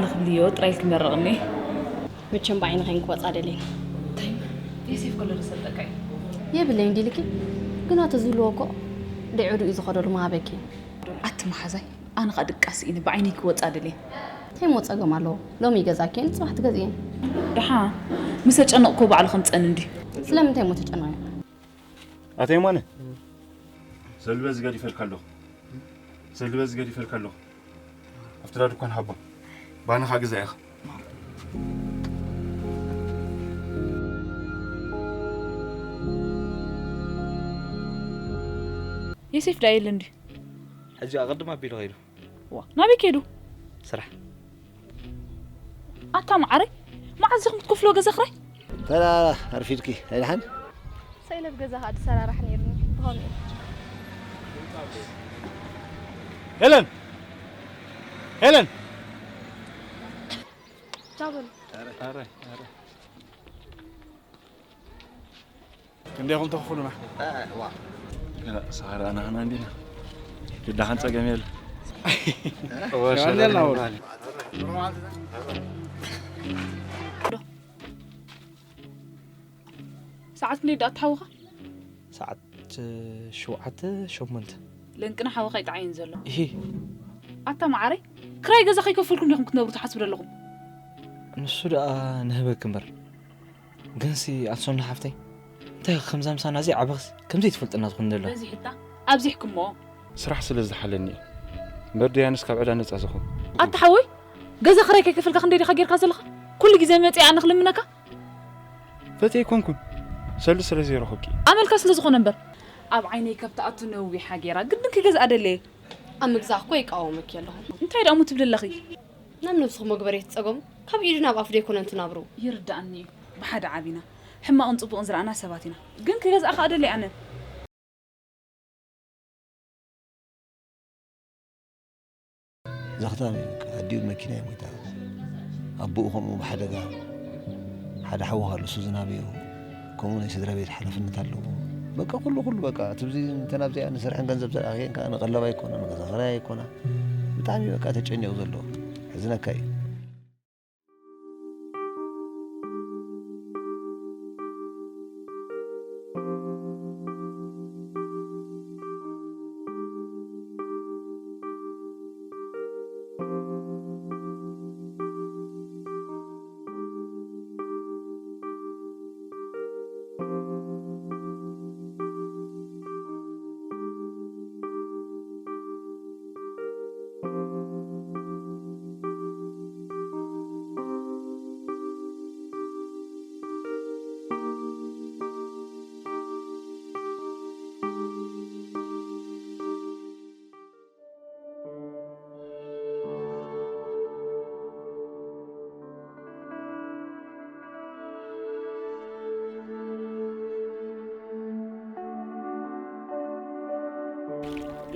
ንኽብልዮ ጥራይ ኢልኪ መረቕኒ። መቸም ብዓይኒ ከይን ክወጻ ደልየን። እንታይ? የሴፍ ከሎ ዶ ሰጠካ እዩ? የብለይን ዲልኪ? ግና ተዝህልዎ እኮ ደዕዱ እዩ ዝኸደሉ መሃበኪ። ኣቲ መሓዛይ፣ ኣነ ኸኣ ድቃስ ኢኒ ብዓይኒ ክወጻ ደልየ። እንታይ ሞ ጸገም ኣለዎ? ሎሚ ይገዛኪ እየን፣ ጽባሕ ትገዝእየን። ደሓ፣ ምስ ኣጨነቕኮ ባዕሉ ከምጸን እንዲ። ስለምንታይ ሞ ተጨነቐ? ኣታ የማነ፣ ሰልበ ዝገዲፈልካ ኣለኹ። ሰልበ ዝገዲፈልካ ኣለኹ። ኣብቲ ዳ ድኳን ሃቦ። ባንኻ ግዛ ኢኻ። የሴፍ ዳ የለ እንዲ? ሕጂ ኣቐድም ኣቢሉ ኸይዱ። ዋ፣ ናበይ ከይዱ? ስራሕ። ኣታ መዓረይ፣ መዓዝ ኢኹም ክትከፍልዎ ገዛ ክራይ? ተራ ኣርፊድኪ ኣይደሓን? ሰይለብ ገዛ ኸኣ ዝሰራራሕ ነይሩኒ፣ ብኸምኡ እዩ። ሄለን! ሄለን! ቻው በሉ። ኣረ፣ ኣረ። ክንደይ ኢኹም ተኽፍሉና? እ፣ ዋ። ገና ሰሃራ ናህና እንዲና። ግዳኸን ጸገም የለ። ወሸላ የብልና ወላ። ሰዓት ክንደይ ደኣ ትሓውኻ? ሰዓት ሸውዓተ ሸሞንተ። ለንቅና ሓወኻ ይጥዓይን ዘሎ። እሂ። ኣታ መዓረይ፣ ክራይ ገዛ ከይከፈልኩም ዲኹም ክትነብሩ ትሓስቡ ዘለኹም? ንሱ ደኣ ንህበክ እምበር። ግንሲ ኣንሶና ሓፍተይ፣ እንታይ ከምዛ ምሳና እዚ ዓበኽስ ከምዘይ ትፈልጥና ዝኾን ዘሎ? በዚሕታ ኣብዚሕኩሞ። ስራሕ ስለ ዝሓለኒ እዩ። እምበር ደያንስ ካብ ዕዳ ነጻ ዝኾን። ኣታ ሓወይ፣ ገዛ ክራይ ከይከፈልካ ክንደይ ዲኻ ጌርካ ዘለኻ? ኩሉ ግዜ መጺኣ ኣነ ክልምነካ? ፈትየ ኣይኮንኩን። ሰሉ ስለ ዘይረኸብኪ። ኣመልካ ስለ ዝኾነ እምበር። ኣብ ዓይነይ ካብ ትኣቱ ነዊሓ ጌራ፣ ግድን ክገዝኣ ደለየ። ኣብ ምግዛእ እኮ ይቃወመኪ ኣለኹ። እንታይ ደኣ እሞ ትብሊ ኣለኺ? ናብ ነብስኹም መግበሪ ኣይትጸገሙ። ካብ ኢዱ ናብ ኣፉ ደይኮነ እንትናብሩ። ይርድኣኒ እዩ። ብሓደ ዓቢና። ሕማቕን ጽቡቕን ዝረኣና ሰባት ኢና። ግን ክገዝኣ ከኣ ደለየ ኣነ። ዘኽታም እዩ። በቃ ኣዲኡ መኪና እዩ ሞይታ። ኣቦኡ ከምኡ ብሓደጋ፣ ሓደ ሓዉ ኣሎ፣ እሱ ዝናበዩ። ከምኡ ናይ ስድራ ቤት ሓላፍነት ኣለዎ። በቃ ኩሉ፣ ኩሉ በቃ፣ እቲ ብዚ፣ እንተ ናብዚኣ ንስርሕን ገንዘብ ተረኣኽየን ከኣ ንቐለባ ኣይኮና፣ ንገዛ ኽራይ ኣይኮና። ብጣዕሚ በቃ ተጨኒቑ ዘሎ። ሕዝነካ እዩ።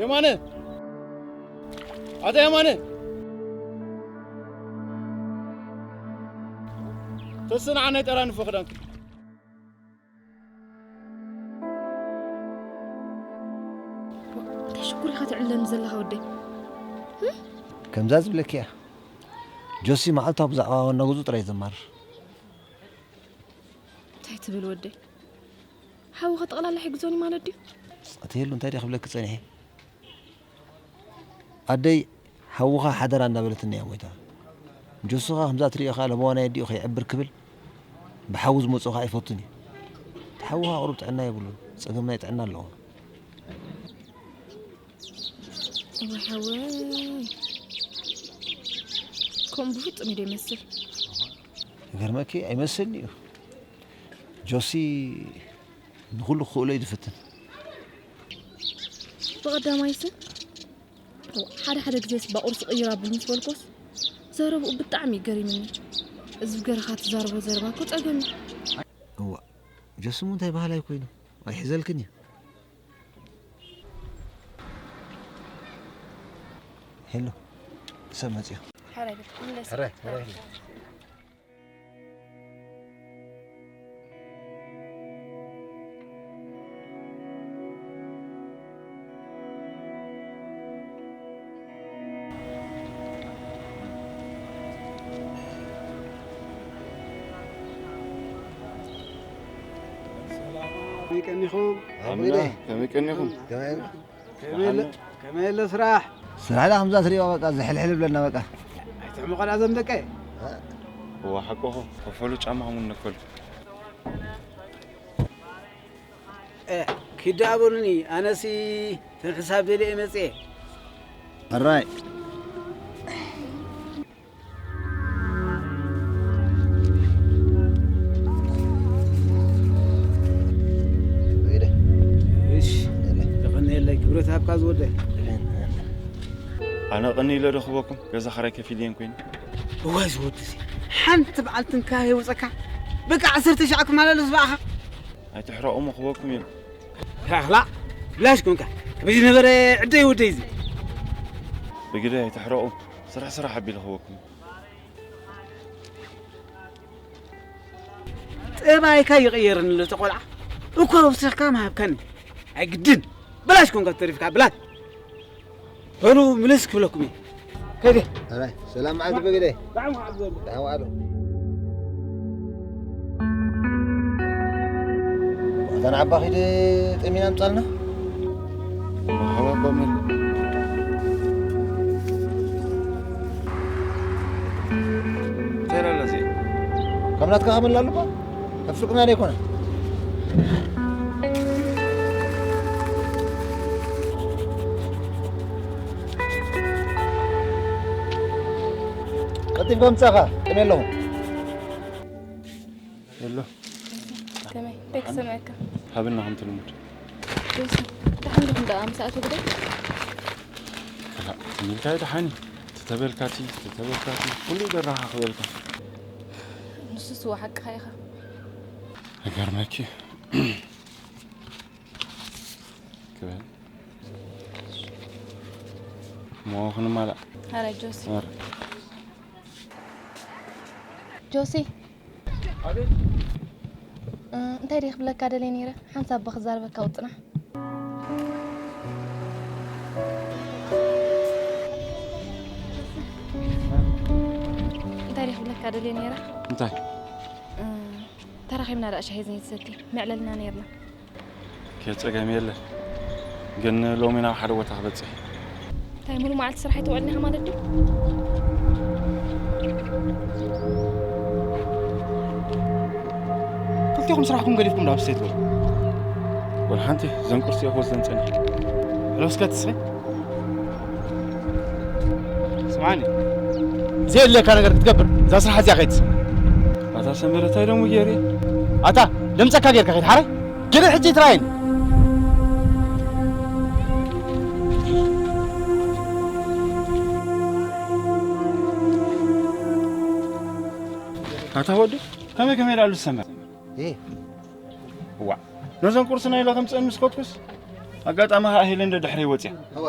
የማነ! ኣታ የማነ! ተስንዓ ናይ ጠራንፎ ክዳንኪ። እንታይ ሽኩር ኢኻ ትዕለኒ ዘለኻ ወደይ? ከምዛ ዝብለኪ እያ። ጆሲ መዓልታዊ ብዛዕባ ዋና ገዝኡ ጥራይ ዘማርር። እንታይ ትብል ወደይ? ሓውኻ ጠቕላላ ሒግዞኒ ማለት ድዩ? ኣቲ ሄሉ፣ እንታይ ድየ ክብለኪ ጸኒሐ? ኣደይ ሓውኻ ሓደራ እንዳበለትኒ እያ ሞይታ። ጆሲ ኸኣ ከምዛ ትርእዮ ኸኣ ለበዋ ናይ ኣዲኡ ከይዕብር ክብል ብሓዊ ዝመጾ ኸኣ ኣይፈቱን እዩ። እቲ ሓውኻ ቁሩብ ጥዕና የብሉን፣ ጸገም ናይ ጥዕና ኣለዎ። እዋይ ሓወይ፣ ከምኡ ብፍጹም እዩ ዘይመስል። ይገርመኪ፣ ኣይመስልን እዩ። ጆሲ ንኹሉ ክኽእሎ እዩ ዝፍትን። ብቐዳማይስ ሓደ ሓደ ግዜስ ባቑርሲ ቅይር ኣብሉ ምስ በልኮስ ዘረብኡ ብጣዕሚ እዩ ገሪምኒ። እዚ ገርኻ ትዛረቦ ዘረባ እኮ ጸገም እዩ። እዋ፣ ጆሲ እሞ እንታይ በሃላይ ኮይኑ? ኣይሕዘልክን እዩ። ሄሎ፣ ሰብ መጽዮ። ሕራይ በል፣ ምለስ። ሕራይ፣ ሕራይ። ከመይ ቀኒኹም? ኣምና፣ ከመይ ቀኒኹም? ከመይ ከመይ ኣሎ ስራሕ? ስራሕ ዳ ከምዛ ትሪኦ በቃ ዝሕልሕል ብለና በቃ። ኣይትሕመቑ ዳ ዘም ደቀ። እዋ ሓቆኹ፣ ከፈሉ ጫማኹም እነከሉ። እ፣ ኪዳ በሉኒ፣ ኣነሲ ተን ሕሳብ ደልየ መጽየ። ሕራይ። እሺ፣ የቐንየለይ፣ ክብረት ሃብካ ዝወደ። ኣነ ቀኒ ኢለ ዶ ክበኩም? ገዛ ኸራይ ከፊል እየን ኮይነ። እዋይ፣ ዝወዲ እዚ፣ ሓንቲ በዓልቲ እንካ የውፀካ። በቃ ዓሰርተ ሻዕ ክመላለስ በኣኻ። ኣይትሕረቑ እሞ ክበኩም እዮም። ካኽላ፣ ብላሽ ኮንካ። በዚ ነበረ ዕደይ ወደይ እዚ። ብግደ ኣይትሕረቑ። ስራሕ ስራሕ ኣቢለ ክበኩም። ጠባይካ ይቕየርኒ ኣሎ፣ እቲ ቆልዓ እኮ ወሲኽካ ምሃብካኒ። ኣይግድን። ብላሽ ኮንካ ተሪፍካ፣ ብላሽ። በሉ፣ ምልስ ክብለኩም እየ። ከይደ። ኣራይ፣ ሰላም መዓልቲ ብግደ። ደሓን ዋዕሉ። ደሓን ዋዕሉ። እታ ንዓባ ኺድ ጠሚና ኣምጻልና። መርሓባ ኣባ መር። እንታይ ኢላ ኣላ እዚኣ? ከም ናትካ ከመላ ኣሉባ? ካብ ፍርቅና ዶ ኣይኮነ? ቀልጢፍካ ምጻኻ፣ ቅድሚ ኣለኹ። የሎ። ከመይ? እንታይ ክሰምዐካ? ሃብና ከምቲ ልሙድ። ጆሲ፣ ደሓን ዲኹም ደኣ? ምሳእቱ ግደ? ከላ፣ ትሚልካይ ደሓን እዩ። ትተበልካቲ፣ ትተበልካቲ፣ ኩሉ ደራኻ ክበልካ። ንሱስ እዋ ሓቅኻ ኢኻ። እገርመኪ። ክበል። እሞ ክንማላእ። ኣረ ጆሲ። ኣረ። ጆሲ። እ፣ እንታይ ድየ ክብለካ ደልየ ነይረ? ሓንሳብ ብኽዛረበካ ውጽና። እንታይ ድየ ክብለካ ደልየ ነይረ? እንታይ? እ፣ ተራኺብና ደኣ ሻሂ ዘይንሰቲ፣ መዕለልና ነይርና። ከ ጸገም የለን። ግን ሎሚ ናብ ሓደ ቦታ ክበጽሕ። እንታይ ሙሉ መዓልቲ ስራሕ ኣይትውዕልን ኢኻ ማለት ድዩ? ክልቴኹም ስራሕኩም ገዲፍኩም ዶ ኣብ ስተይት? ወላ ሓንቲ ዘን ቁርሲ እኮ ዘንጸኒ። ለብስካ ተስፋይ? ስምዓኒ። ዘየድልየካ ነገር ክትገብር እዛ ስራሕ እዚኣ ከይትስራሕ። ኣታ ሰመረ እንታይ ደሞ ገይረ? ኣታ ደምጸካ ጌርካ ከይትሓረ? ኪድ ሕጂ ትራይን። ኣታ ወዲ፣ ከመይ ከመይ ዳሉ ዝሰምዕ? እ። ዋ፣ ነዞም ቁርስና ኢለ ከምጽአን ምስ ከድኩስ፣ ኣጋጣሚ ሃ ሄለን ደድሕረይ ወጽያ። እወ።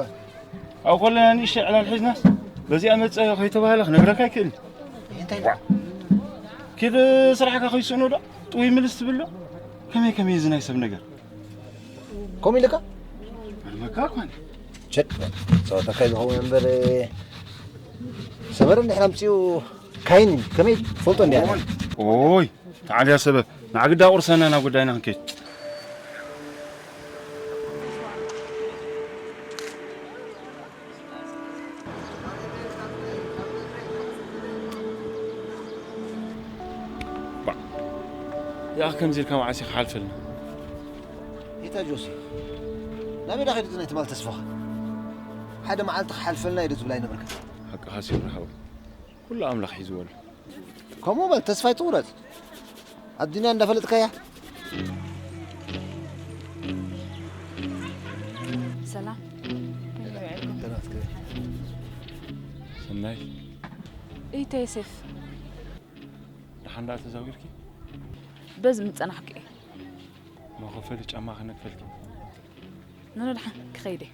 ኣብ ከለና ንእሽተይ ዕላል ሒዝናስ፣ በዚኣ መጸ ከይተባህለ ክነግረካ ኣይክእልን። እንታይ? ዋ። ኪድ ስራሕካ ከይስእኖ ዶ? ጥውይ ምልስ ትብል ዶ? ከመይ ከመይ እዚ ናይ ሰብ ነገር? ከምኡ ኢልካ? ኣርመካ ኮን። ቸክ፣ ጸወታካ ዝኸውን እምበር፣ ሰመረ እንድሕር ኣምጺኡ ካይን እዩ። ከመይ ትፈልጦ እንዲያ? ኦይ፣ ተዓልያ ሰበብ። ንዓግዳ ቁርሰና ናብ ጉዳይና ክንከይድ። ባ፣ ያኽ ከምዚ ኢልካ መዓስ እዩ ክሓልፈልና? ኢታ ጆሲ፣ ናበይ ዳ ኸይዱ ናይ ትማል ተስፋኻ? ሓደ መዓልቲ ክሓልፈልና እዩ ዶ ትብል ኣይነበርካን? ሓቅኻ ሲብሪ ሓወይ፣ ኩሉ ኣምላኽ ሒዝዎ ኣሎ። ከምኡ በል፣ ተስፋ ኣይትቑረጽ። ኣዱንያ እንዳፈለጥካያ። ሰላም። ሰናይ። ኢታ ዮሴፍ። ደሓን ደኣ ተዛዊርኪ? በዚ ምጸናሕኩ እየ። መኸፈሊ ጫማ ክነክፈልኪ። ንነድሓን ክኸይድ እየ።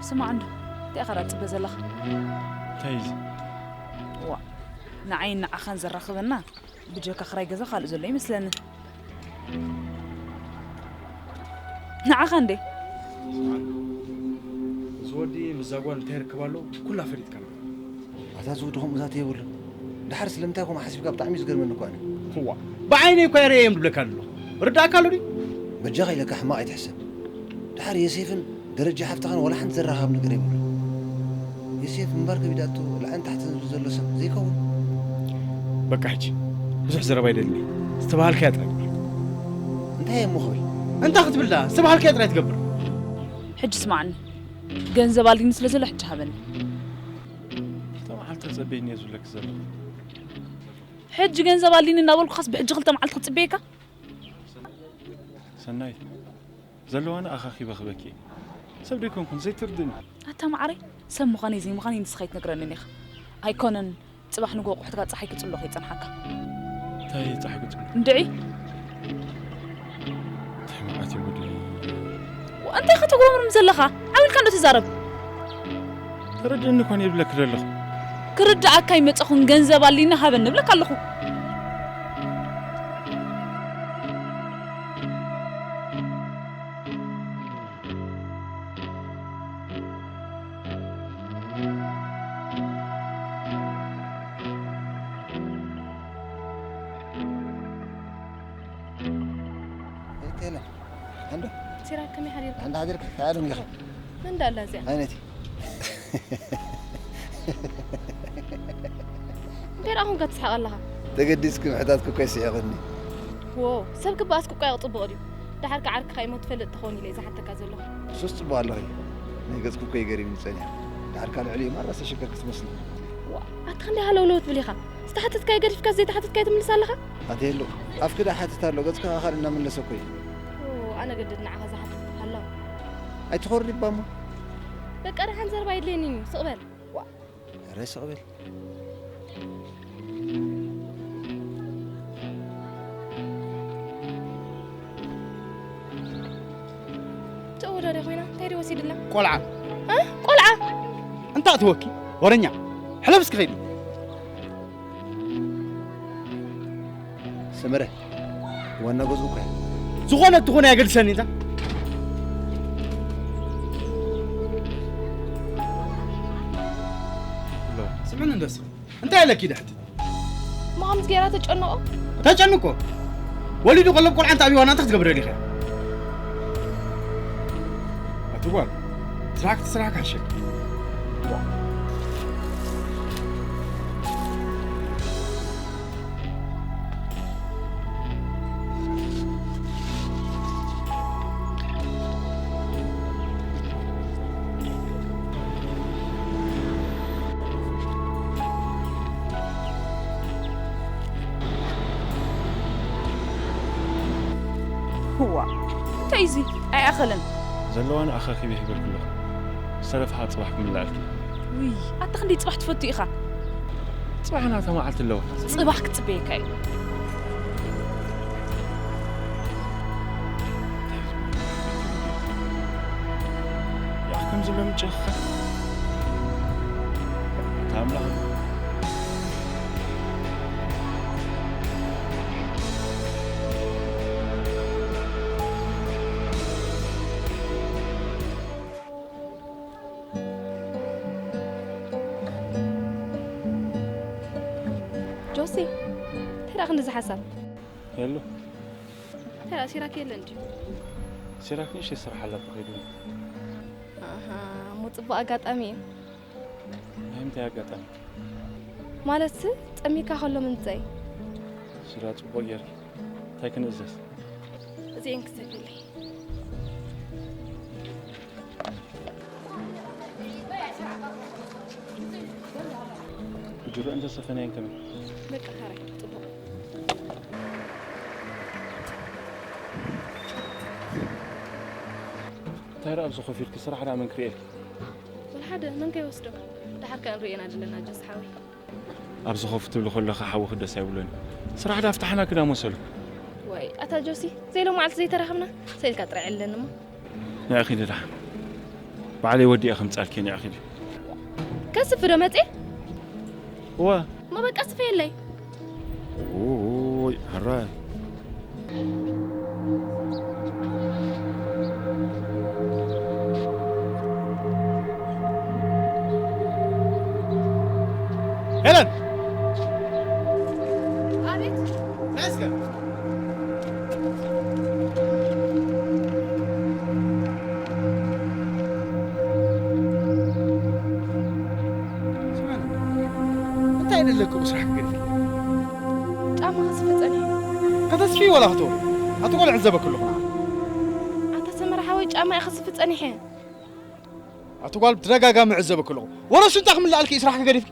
ስማዕ እንዶ፣ እንታይ ኢኻ ትጽበ ዘለኻ? እንታይ እዩ እዚ? ዋ፣ ንዓይን ንዓኻን ዘራኽበና ብጀካ ክራይ ገዛ ካልእ ዘሎ ይመስለኒ። ንዓኻ እንዴ? እዚ ወዲ ምስ እዛ ጓል እንታይ ርክብ ኣለዎ? ኩላ ፈሊጥካ ንገረኒ። ኣታ እዚ ወዲ ከምኡ ዛተ የብሉን። ድሓር ስለምንታይ ከምኡ ሓሲብካ ብጣዕሚ እዩ ዝገርመኒ እኮ ኣነ። እዋ፣ ብዓይነይ እኮ እየ ርእየ እዮም ዝብለካ ኣለኹ። ርዳእካ ኣሎ ድዩ? በጃኻ ኢለካ ሕማቕ ኣይትሕሰብ። ድሓር የሴፍን ደረጃ ሓፍትኻን ዋላ ሓንቲ ዘራኻብ ነገር የብሉ። የሴፍ ምንባር ከቢዳቶ ልዕልን ታሕትን ዝብል ዘሎ ሰብ ዘይከውን። በቃ ሕጂ ብዙሕ ዘረባ ኣይደልን። ዝተባሃልካያ ጥራይ ግበር። እንታይ እየ እሞ ክብል? እንታይ ክትብል ደኣ? ዝተባሃልካያ ጥራይ ትገብር። ሕጂ ስማዕኒ። ገንዘብ ኣልኒ ስለ ዘሎ ሕጂ ሃበኒ። ክልተ መዓልቲ ተጸበይኒ እየ ዝብለኪ ዘለኹ። ሕጂ ገንዘብ ኣልኒ እናበልኩኻስ ብሕጂ ክልተ መዓልቲ ክጽበየካ? ሰናይት፣ ዘለዋኒ ኣኻኺበ ክበኪ እየ። ሰብ ደይኮንኩን ዘይትርድእኒ። ኣታ መዓረይ፣ ሰብ ምዃነይ ዘይምዃነይ ንስኻ ኣይትነግረንን ኢኻ። ኣይኮነን፣ ጽባሕ ንግሆ ኣቑሑትካ ጸሓይ ክጽሎ ከይጸንሓካ። እንታይ ጸሓይ ክጽሎ? እንድዒ። እንታይ መዓት እዩ ጉድ። እንታይ ኢኻ ተጉረምርም ዘለኻ? ዓው ኢልካ እንዶ ትዛረብ። ተረድእኒ እኮ እየ ዝብለኪ ዘለኹ። ክርድኣካ ኣይመጸኹን፣ ገንዘብ ኣሊና ሃበኒ እብለካ ኣለኹ። ሄለን፣ ኣንዶ? ሲራክ ከመይ ሓዲርካ? ኣንዳ ሓዲርካ? ኣለም ዲኻ? መን ደኣ ኣላ እዚኣ? ኣይነቲ። እንታይ ደኣ ኾንካ ትስሕቕ ኣለኻ? ተገዲስኪ ምሕታትኪ እኮ ይስሕቕኒ። ዎ፣ ሰብ ክበኣስ ክቋየቕ ጽቡቕ ድዩ? ደሓር ከ ዓርክኻ እሞ ትፈልጥ ትኸውን ኢለ እየ ዝሓተካ ዘለኹ። እሱስ ጽቡቕ ኣለኺ። ናይ ገጽኪ እኮ እዩ ገሪምኒ ጸኒሑ። ደሓር ከ ልዕሊኡ ማራ ዝተሸገርኪ ትመስሊ። ዋ፣ ኣታ ክንደይ ሃለውለው ትብል ኢኻ? ዝተሓተትካዮ ገዲፍካ ዘይተሓተትካዮ ትምልስ ኣለኻ? ኣቲ ሄሉ፣ ኣፍኪ ደኣ ሓትት ኣሎ፣ ገጽኪ ከኣ ካልእ እናመለሰ እኮ እዩ። ኦ፣ ኣነ ገድድ ንዓኻ ዝሓትት ሃላው። ኣይትኾሪ እባ እሞ። በቃ ደሓን ዘረባ የድልየንን እዩ፣ ስቕ በል። ዋ። ኧረ ስቕ በል። ተወዳዳሪ ኮይና እንታይ ድዩ ወሲድላ? ቆልዓ። እ? ቆልዓ? እንታይ ትወኪ? ወረኛ። ሕለፍ እስኪ ኸይዲ። ሰመረ፣ ዋና ገዝኡ እኮ እያ። ዝኾነ ትኹን ኣየገድሰኒ እንታ። ስምዕኒ እንደስ። እንታይ ኣለኪ ድሕቲ? እሞ ከምዚ ገይራ ተጨንቖ? ተጨንቆ? ወሊዱ ቀለብ ቆልዓ እንተ ኣብይዋ ናታ ክትገብር ደሊኻ? ኣቲ ጓል፣ ስራሕኪ ስራሕካ ሕሸኪ። እዋ፣ እንታይ እዚ? ኣይኣኸለን። ዘለዋኒ ኣኻኺበ ሂበልኪ ኣለኹ። ዝተረፍኻ ጽባሕ ክምልኣልኪ። ውይ፣ ኣታ ክንደይ ጽባሕ ትፈቱ ኢኻ? ጽባሕ ናታ መዓልቲ ኣለዋ። ጽባሕ ክጽበየካ እዩ። ያህ ከም ዘሎ ምጭኻ። ታምላኽ። ጆሲ፣ እንታይ ደኣ ክንድዚ ሓሳብ? ሄሎ። እንታይ ደኣ ሲራክ የለን ድዩ? ሲራክ ንእሽተይ ስራሕ ኣላቶ ከይዱ። ኣሃ፣ እሞ ጽቡቕ ኣጋጣሚ እዩ። ናይ ምንታይ ኣጋጣሚ? ማለትሲ፣ ጸሚካ ከሎ ምምጸይ። ሽራ ጽቡቕ ጌርኪ። እንታይ ክንእዘዝ? እዚኤን ክሰፍየለይ። ብጅሮ እንተሰፈናየን ከመይ? በቃ፣ ሓራይ፣ ጽቡቕ። እንታይ ደኣ ኣብዚ ኮፍ ኢልኪ? ስራሕ ደኣ መን ክርእየልኪ? ወላ ሓደ፣ መን ከይወስዶ? ደሓር ከኣ ንርእየና ኣለና፣ ጆስ ሓወይ። ኣብዚ ኮፍ ትብሊ ከለኺ ሓውኺ ደስ ኣይብሎን። ስራሕ ዳኣ ፍታሕና ክዳ መሰሉ። ዋይ፣ ኣታ ጆሲ፣ ዘይሎ መዓልቲ ዘይተራኸብና፣ ሰኢልካ ጥራይ ዕለኒ እሞ። ንኣኺ ደኣ። ባዕለይ ወዲኤ ከምጻልኪ እየ ኣኺለ። ከስፍ ዶ መጽኤ? እወ። እሞ በቃ ስፈየለይ። ኦይ፣ ኣረ። ሄለን! ኣቤት። ናይስከ! ስማዕኒ፣ እንታይ ደለኩ ብስራሕ ክገድፍ? ጫማ ክስፍጸኒ። ከተስፊ ወላ ክትወሪ? ኣቲ ጓል ዕዘበኪ ኣለኹ ንዓ። ኣታ ሰመረ ሓወይ ጫማ እየ ክስፍጸኒ እየ። ኣቲ ጓል ብተደጋጋሚ ዕዘበኪ ኣለኹ። ወላ ሹንጣ ክምልኣልኪ እዩ ስራሕ ክገድፍ?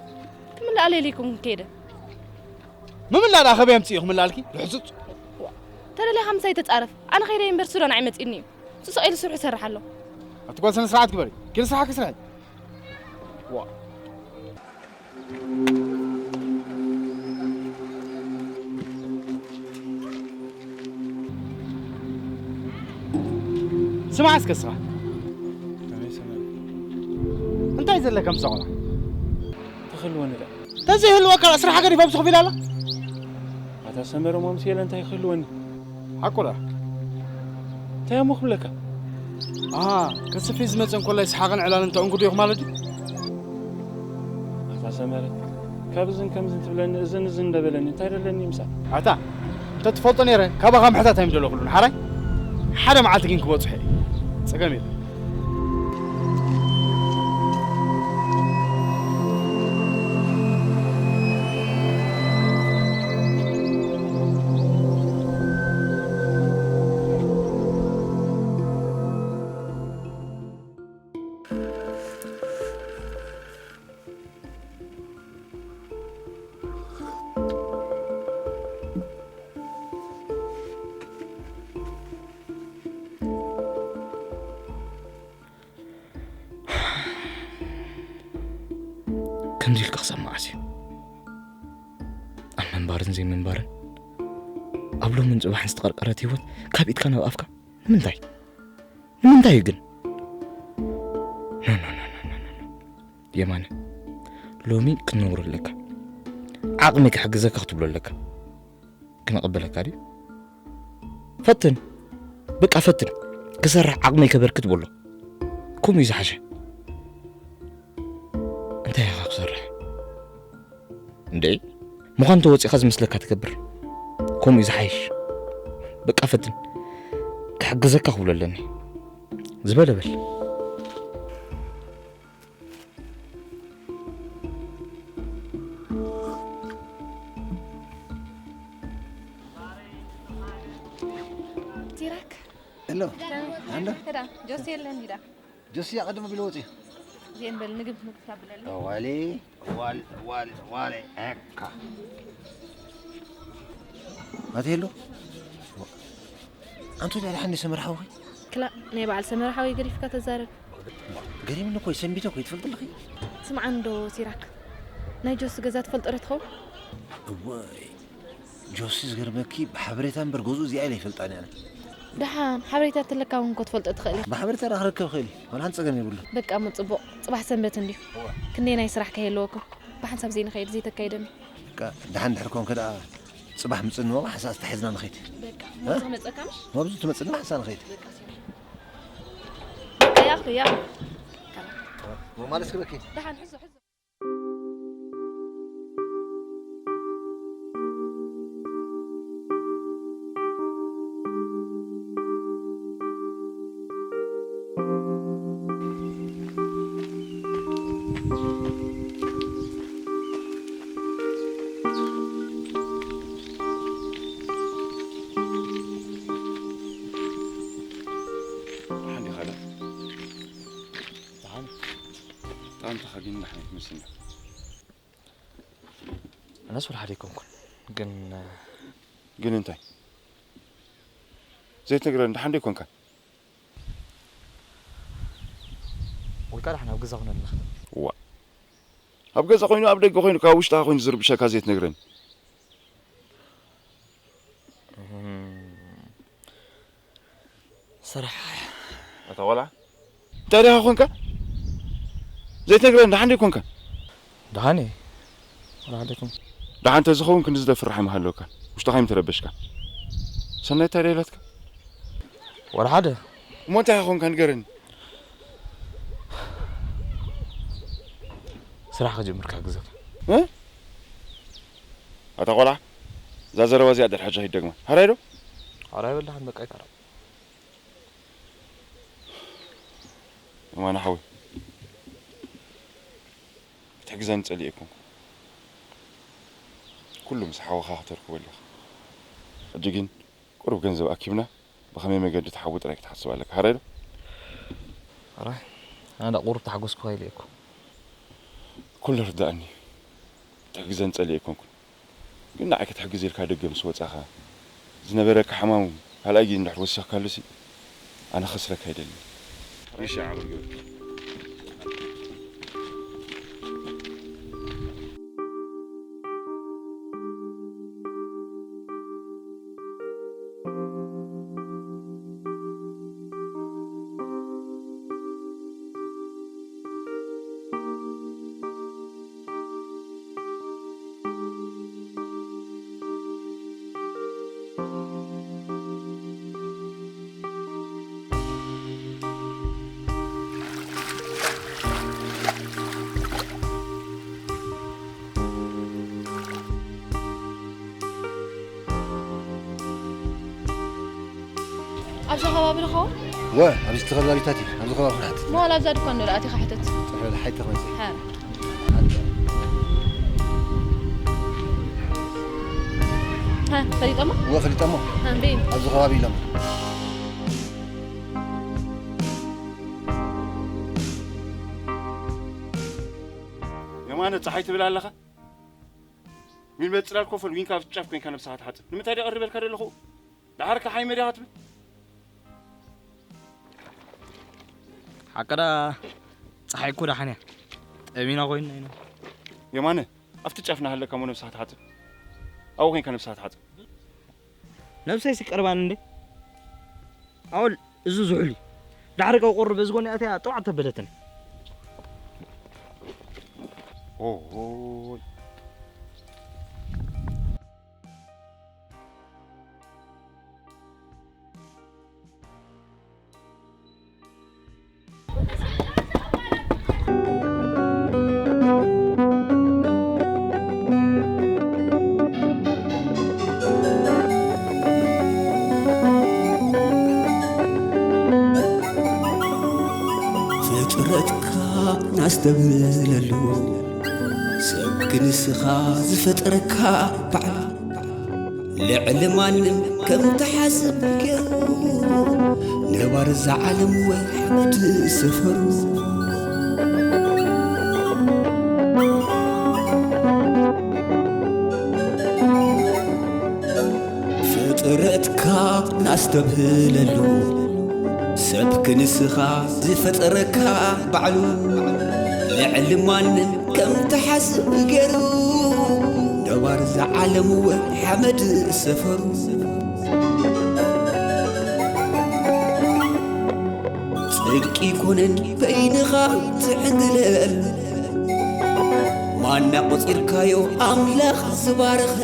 ክምልኣለ ኢለ ኣይኮንኩን ከይደ። ምምላእ ደኣ ከበይ ኣምፅእ እዩ ክምልኣልኪ? ርሕፁፅ። ተደሊኻ ምሳይ ተጻረፍ። ኣነ ከይደ እምበር ሱዳን ኣይመጽእኒ እዩ። ስቕ ኢሉ ስርሑ ይሰርሕ ኣሎ። ኣቲ ጓል ስነ ስርዓት ግበሪ። ኪዲ ስራሕኪ ስርሒ። ዋ። ስማዕ እስከ እስኻ። እንታይ ዘለካ ምሳቑና? ተኽልወኒ ዳ ተዘይህልወካ ስራሓ ገዲፋ ብስኹፍ ኢላ ኣላ። ኣታ ሰመረ ማምስ የለ እንታይ ክህልወኒ? ሓቁ ዳ እንታይ እሞ ክብለካ? ኣሃ፣ ከስፊ ዝመፀ እንኮላ ይስሓቕን ዕላልን ተእንግዱ ኢኹ ማለት እዩ። ኣታ ሰመረ ካብዝን ከምዝን ትብለኒ እዝን እዝን እንደበለኒ እንታይ ደለኒ ምሳል? ኣታ እንተትፈልጦ ነይረ ካባኻ ምሕታት ኣይምደለኹሉን ሓራይ። ሓደ መዓልቲ ግን ክበፅሖ እየ። ፀገም የለን። ከምዚ ኢልካ ክሳብ መዓስ እዩ? ኣብ ምንባርን ዘይምንባርን ኣብ ሎምን ጽባሕን ዝተቐርቀረት ህይወት ካብ ኢድካ ናብ ኣፍካ ንምንታይ? ንምንታይ እዩ ግን? ኖ ኖ ኖ ኖ ኖ ኖ። የማነ ሎሚ ክትነግሮ ኣለካ። ዓቕሚ ክሕግዘካ ክትብሎ ኣለካ። ክነቐበለካ ድዩ? ፈትን። በቃ ፈትን። ክሰርሕ ዓቕመይ ከበርክት በሎ። ከምኡ እዩ ዝሓሸ። እንታይ ኢኻ ክሰርሕ? እንዴ? ምዃን ተወፂኻ ዝመስለካ ትገብር። ከምኡ እዩ ዝሓይሽ። በቃ ፈትን። ክሕግዘካ ክብሎ ኣለኒ። ዝበለ በል። ሲራክ ሄሎ። ኣንዳ ከዳ ጆሲ የለን ዲዳ ጆሲ ኣቐድም ቢሉ ወፂ። ዜን በል ምግብ ምግብ ካብለሉ ዋሌ ዋል ዋል ዋሌ እካ ኣቲ ሄሎ። ኣንቱ ልዕሊ ሓኒ ሰመር ሓውኺ ክላ ናይ በዓል ሰመር ሓወይ ገዲፍካ ተዛረብ። ገሪምኒ እኮ ሰንቢተ እኮ ትፈልጥ ኣለኺ። ስምዓኒ ዶ ሲራክ ናይ ጆሲ ገዛ ትፈልጦ ዶ ትኸውን? እወይ ጆሲ ዝገርመኪ ብሓበሬታ እምበር ገዝኡ እዚኣ ኢለ ይፈልጣን ኣነ። ደሓን ሓበሬታ ተለካ እውን እኮ ትፈልጦ ትኽእል ኢኻ። ብሓበሬታ ዳ ክረክብ ክእል እዩ ዋላ ሓንቲ ፀገም የብሉ። በቃ እሞ ፅቡቕ፣ ፅባሕ ሰንበት እንድዩ። ክንደይ ናይ ስራሕ ከየለወኩም ብሓንሳብ ዘይንኸይድ ዘይተካይደኒ። በቃ ደሓን ድሕር ኮንከ ደኣ ፅባሕ ምፅኒ ሞ ሓንሳብ ዝተሓዝና ንኸይድ። በቃ መብዚ መፀካ ምሽ? መብዚ ትመፅኒ ሓንሳ ንኸይድ። በቃ ያኹ ያኹ ማለት ክበኪ ደሓን ሕዞ ሕዞ። ሓንዲ ኻዳ ደሓን ጣንትኻ ግን ደሓን ኣይትመስልን። ኣነስ ወላ ሓደ ኣይኮንኩን ግን ግን እንታይ ዘይትነግረኒ ደሓን ዶ ኣይኮንካ? ወይ ከዓ ደሓን ኣብ ገዛ ኩነልና ዋ ኣብ ገዛ ኮይኑ ኣብ ደገ ኮይኑ ካብ ውሽጥኻ ኮይኑ ዝርብሸካ ዘይትነግረኒ ስራሕ ኣታ ቆልዓ እንታይ ዲኻ ኮንካ ዘይትነግረኒ ደሓን ዶ ኣይኮንካን? ደሓን እየ። ደሓን ዶ ኣይኮንኩን? ደሓን እንተዝኸውን ክንዲ ዝደፍር ራሕሚ ሃለወካን። ውሽጥኻ ኣይምተረበሽካን። ሰናይ እንታይ ደኣ ኢላትካ? ወላ ሓደ። እሞ እንታይ ኢኻ ኾንካ ንገረኒ። ስራሕ ክጅምር ክሕግዘካ። እ? ኣታ ቆልዓ፣ እዛ ዘረባ እዚኣ ድሕሪ ሕጂ ከይትደግማ። ሕራይ ዶ? ሕራይ በል ደሓን በቃ ኣይቀረብ። የማነ ሓወይ፣ ክትሕግዘኒ ጸሊኤ ኣይኮንኩን። ኩሉ ምስ ሓውኻ ክተርክበሉ ኢኻ። ሕጂ ግን ቁሩብ ገንዘብ ኣኪብና ብኸመይ መገዲ ትሓዊ ጥራይ ክትሓስብ ኣለካ። ሕራይ ዶ? ሕራይ። ኣነ ደኣ ቁሩብ ተሓጎስኩ ኢለ እኮ። ኩሉ ርዳእኒ። ክትሕግዘኒ ጸሊኤ ኣይኮንኩን። ግን ንዓይ ክትሕግዝ ኢልካ ደገ ምስ ወጻኻ፣ ዝነበረካ ሕማም ካልኣይ ግዜ እንድሕር ወሲኽካሉሲ፣ ኣነ ክኸስረካ ኣይደልን። ሪሻ ዓቕሊ ግበር። ኣብዚ ከባቢ ዶ ኸውን? ወ፣ ኣብዚ ተኸባቢታት እዩ። ኣብዚ ከባቢ ክንሓትት። መዋል ኣብዛ ድኳን ዶ ኣቲኻ ሕተት? ጽሑል ሓይተ ኸንሲ። ሃ። ሃ፣ ፈሊጠሞ? ወ፣ ፈሊጠሞ። ሃ፣ በይን። ኣብዚ ከባቢ ኢሎም። የማነ፣ ጸሓይ ትብል ኣለኻ? ሚልመ ጽላል ኮፈል ዊንካ ኣብ ጫፍ ኮይንካ ነብስኻ ትሓጽብ። ንምንታይ ደኣ ቀሪበልካ ዘለኹ? ደሓር ከሓይ መድያ ክትብል? ሓቂ ደኣ ጸሓይ እኮ ደሓን እያ። ጠሚና ኮይንና ኢና። የማነ፣ ኣብቲ ጫፍ እናሃለካ እሞ ነብስኻ ትሓጽብ። ኣብኡ ኮይንካ ነብስኻ ትሓጽብ። ነብሰይስ ይቀርባኒ እንዴ? ኣወል፣ እዚ ዝሑል እዩ። ዳሕሪ ቀውቁር በዚ ጎኒ ኣትያ ጠዋዕ ተበለትኒ። ኦሆይ። ፍጥረትካ ናስተብህለሉ፣ ሰብ ክንስኻ ዝፈጠረካ ባዕሉ፣ ልዕሊ ማንም ከም ትሓስብ ገይሩ፣ ነባሪ እዛ ዓለም ወይ ሓመድ ሰፈሩ። ፍጥረትካ ናስተብህለሉ፣ ሰብ ክንስኻ ዝፈጠረካ ባዕሉ፣ ልዕሊ ማንም ከም ትሓስብ ገይሩ፣ ነባሪ እዛ ዓለም ወ ሓመድ ሰፈሩ። ጽድቂ ኮነን በይንኻ ትዕንግለል፣ ማና ቆጺርካዮ ኣምላኽ ዝባረኸ።